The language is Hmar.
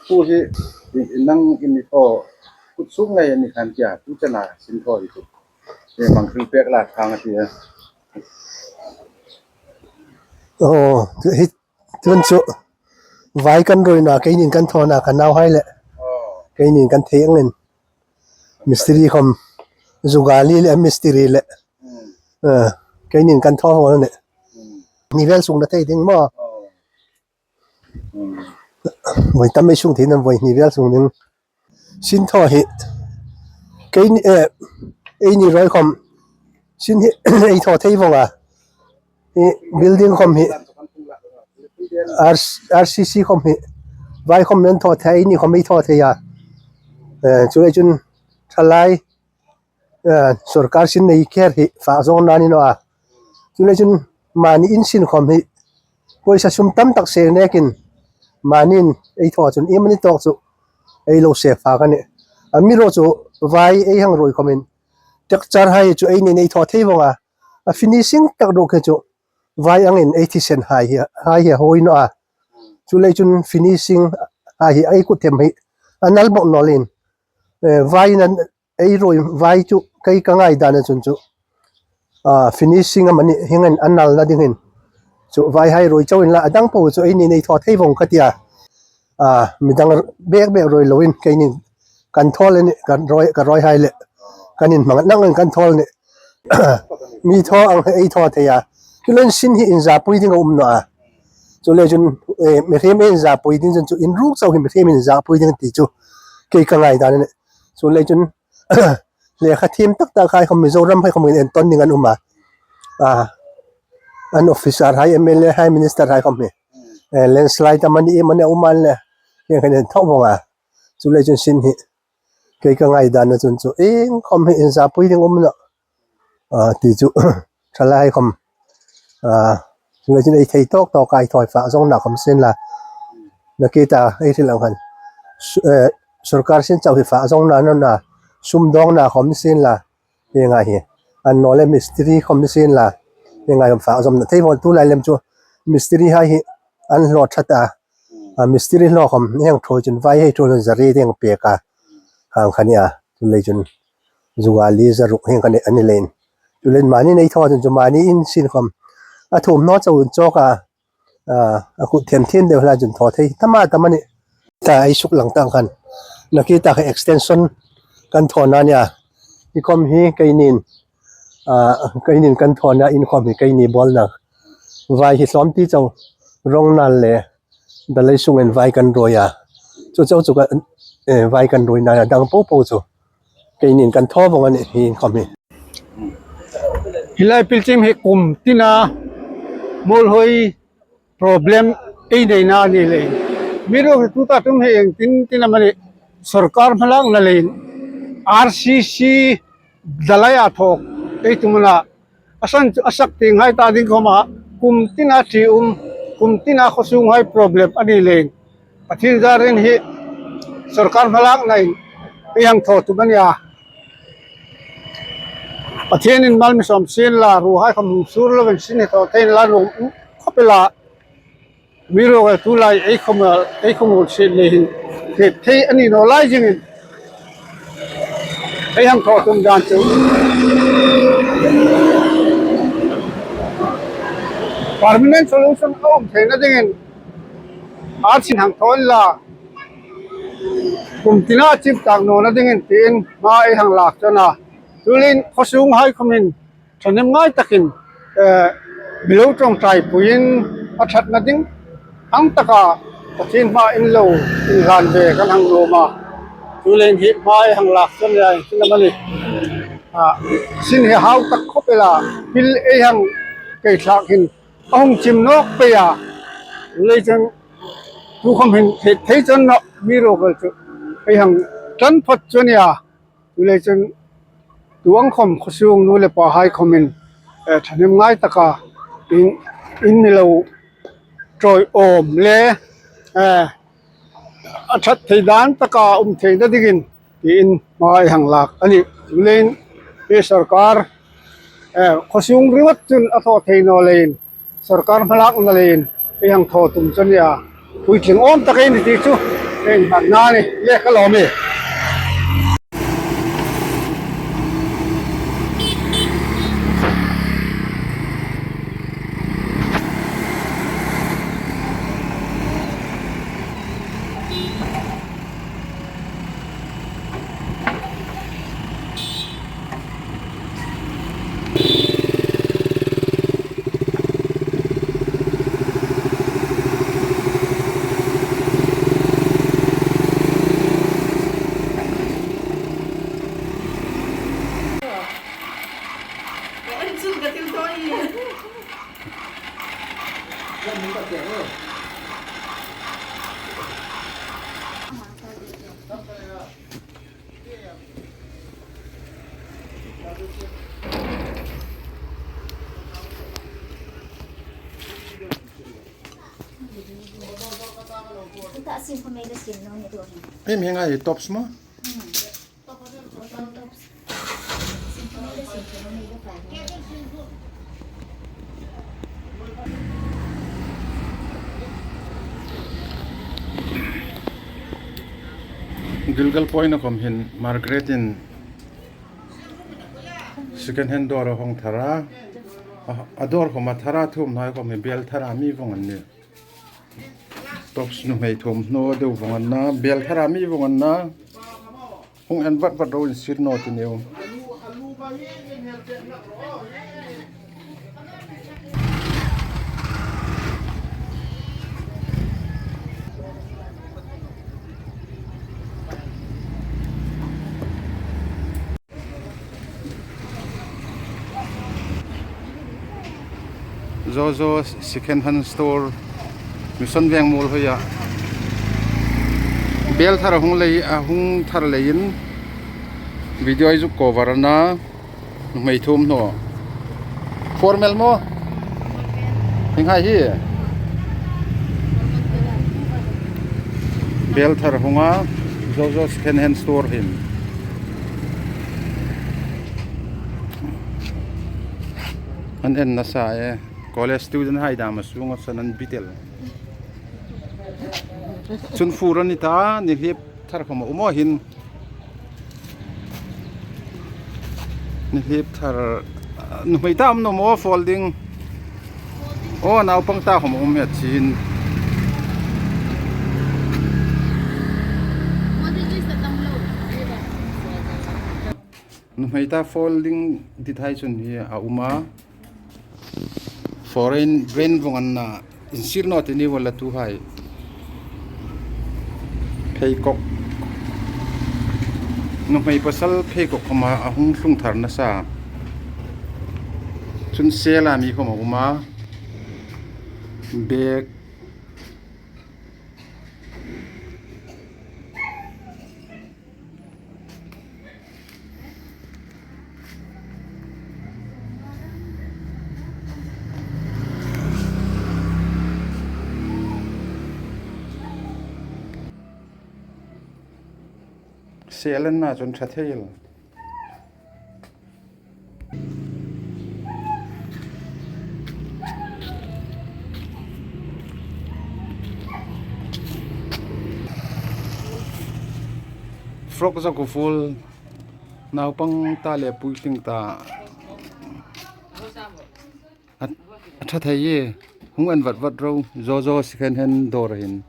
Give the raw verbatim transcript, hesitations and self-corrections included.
Tu hi, i, i nang in i thaw, kut suk ngai a ni khan tia, tu chena sin thaw hi chu. E, mang thil pek la thang a tia. Oh, hi, tun chu, vai kan ruoina, keinin kan thawna, kan nauhai le. Oh. Keinin kan thei angin. Mistiri khom, zugali le, mistiri le. Hmm. Eh, keinin kan thaw ho ne. Hmm. Ni vel sung na thei ding maw. Oh. Hmm. Voi tam ei sung thei nam voi ni vel sung ding. Sin thaw hi. Keini, eh, eini ruoi khom. Sin hi, ei thaw thei vong a. Hi building khom hi. R-, R C C khom hi. Vai khom nan thaw thei, eini khom ei thaw thei a. Eh, chu le chun thalai. Eh, sorkar sin nei kher hi fa zawng nan ni naw a. Chu le chun mani in sin khom hi. Poisa sum tam tak se nekin. Manin ei thaw chun i mani tawk chu. Ei lo se fa ka ni. A mi ro chu vai ei hang ruoi khomin. Texture hai chu einin ei thaw thei vong a. A finishing tak ruok hi chu. Vai angin ei thisen hai hi, hai hi hoi naw a. Chu le chun finishing hai hi ei kut them hi. A nal bok naw lin. Eh, vai nan ei ruoi vai chu kei ka ngai dan a chun chu. Ah, finishing a mani hingen a nalna dingin. Chu vai hai ruoi chauin la a dang po chu einin ei thaw thei vong ka tia. Ah, midang bek bek ruoi loin keinin kan thaw le ni, kan ruoi, ka ruoi hai le. Kan inhmang nangin kan thaw le ni. Mi thaw ang ei thaw thei a. Chu le chun sin hi inzapui ding a um naw a. Chu le chun, eh, mihriem inzapui ding chun chu inruk chau hi mihriem inzapui ding ti chu. Kei ka ngai dan a ni. Chu le chun lekha thiem tak tak hai khom Mizoram hai khom en ton ding an um a. Ah, an officer hai, M L A hai, minister hai khom hi. Eh, landslide a mani, mani a um an le. Hieng khan en thaw vong a. Chu le chun sin hi. Kei ka ngai dan a chun chu. Ieng khom hi inzapui ding um naw. Ah, ti chu. Thalai khom. Ah, chu le chun ei thei tawk tawk ei thaw fa zawngna khom sin la. Nakie ta ei hril ang khan. Su-, eh, sorkar sin chau hi fa zawngna naw na. Sum dawngna khom sin la. Hieng ang hi. An naw le mistiri khom sin la. Hieng ang khom fa zawmna thei vong tu lai lem chu. Mistiri hai hi an hlaw ṭhat a. A mistiri hlaw khom hieng thaw chun vai hei thaw chun zari ding pek a. Hang khan a. Chu le chun. Zugali zaruk hieng khan a ni leiin. Chu le chun mani nei thaw chun chu mani in sin khom. A thum naw chau chawk a. Ah, a kut them them deu hla chun thaw thei. Tama, tama ni. Ta ei suk lang tang khan. Nakie ta kha extension kan thaw na nia. Hi khom hi keinin. Ah, keinin kan thaw na in khom hi keini bawlna. Vai hi hlawm ti chau. Rong nal le. Dalai sungin vai kan ruoi a. Chu chau chu ka, eh, vai kan ruoi na dang po po chu. Keinin kan thaw vong a ni hi in khom hi. Hi lai pilchim hi kum tina muolhoi problem ei nei na ni le. Mi ro tu ta tum hi eng tin tin a mani sorkar hmalak na le. R C C Dalai a thaw ei tum na. A san chu a sak ting hai ta ding khom a, kum tina ṭi um, kum tina khawsung hai problem a ni leiin. Pathien zarin hi sorkar hmalak nain ei hang thaw tum a nia. Pathienin mal mi sawm sien la, ruo hai khom hung sur lovin sin hi thaw thei inla nuom um khawp el a. Mi ro ka tu lai ei khom, ei khom hung sien le hin. Thei, thei a ni naw lai zingin. Ei hang thaw tum dan chu. Permanent solution a um theina dingin. Ar sin hang thaw inla. Kum tina chip tak nawna dingin tiin hma ei hang lak chun a. Tuhin khawsung hai khomin. Ṭhahnem ngai takin, eh, mi lo ṭawngṭai puiin a ṭhatna ding ang taka Pathien hmaa in lo inhlan ve kan hang nuom a. Chu leiin hi hma ei hang lak chun lai, chu la mani. Ah, sin hi hau tak khawp el a, pil ei hang kei thlak hin a hung chim nawk pei a. Chu leiin chun tu khom hin thei, thei chun naw mi ro kal chu ei hang tlan phawt chu a nia. Chu leiin chun tu ang khom khawsung nu le pa hai khomin, eh, ṭhahnem ngai taka in, in mi lo ṭawi awm le, eh, a ṭhat thei dan taka um theina dingin tiin hma ei hang lak a nih. Chu leiin hi sorkar, eh, khawsung ringawt chun a thaw thei naw leiin sorkar hmalakna leiin ei hang thaw tum chu a nia. Puitling awm tak ei ni ti chu. Ei, mak na ni, le ka lo mi. Em, heng ai tops maw? Gilgal Point a khom hin Margaret in second hand dawr a hawng thar a, a, a dawr khom a thar a, thum hnai khom hi bel thar a mi vawng an nih. Tops nuhmei thum hnaw deu vawng an na, bel thar a mi vawng an na. Hung en vat vat ro, insir naw ti niu. Zozo Second Hand Store, Mission Veng Muolhoia. Bel thar a hung lei, a hung thar leiin video ei zuk cover a na, nuhmei thum hnaw. Formal maw? Hieng hai hi. Bel thar hung a, Zozo Second Hand Store hin. An en nasa e, college student hai dam a sunga san an bitel. Chun fur a ni ta, ni hlip thar khom a um a hin. Ni hlip thar, nuhmei ta um naw maw, folding. Aw, naupang ta khom a um a chin. Nuhmei ta folding dit hai chun hi a um a. Foreign brand vawng an na, insir naw ti niu la tuhai. Pheikhawk. Nuhmei pasal pheikhawk khom a hung tlung thar nasa. Chun sale a mi khom a um a. Bag. Sale an na chun ṭha thei el. Frock zakuo full, naupang ta le puitling ta. A, a ṭha thei e, hung en vat vat ro, Zozo Second Hand dawr a hin.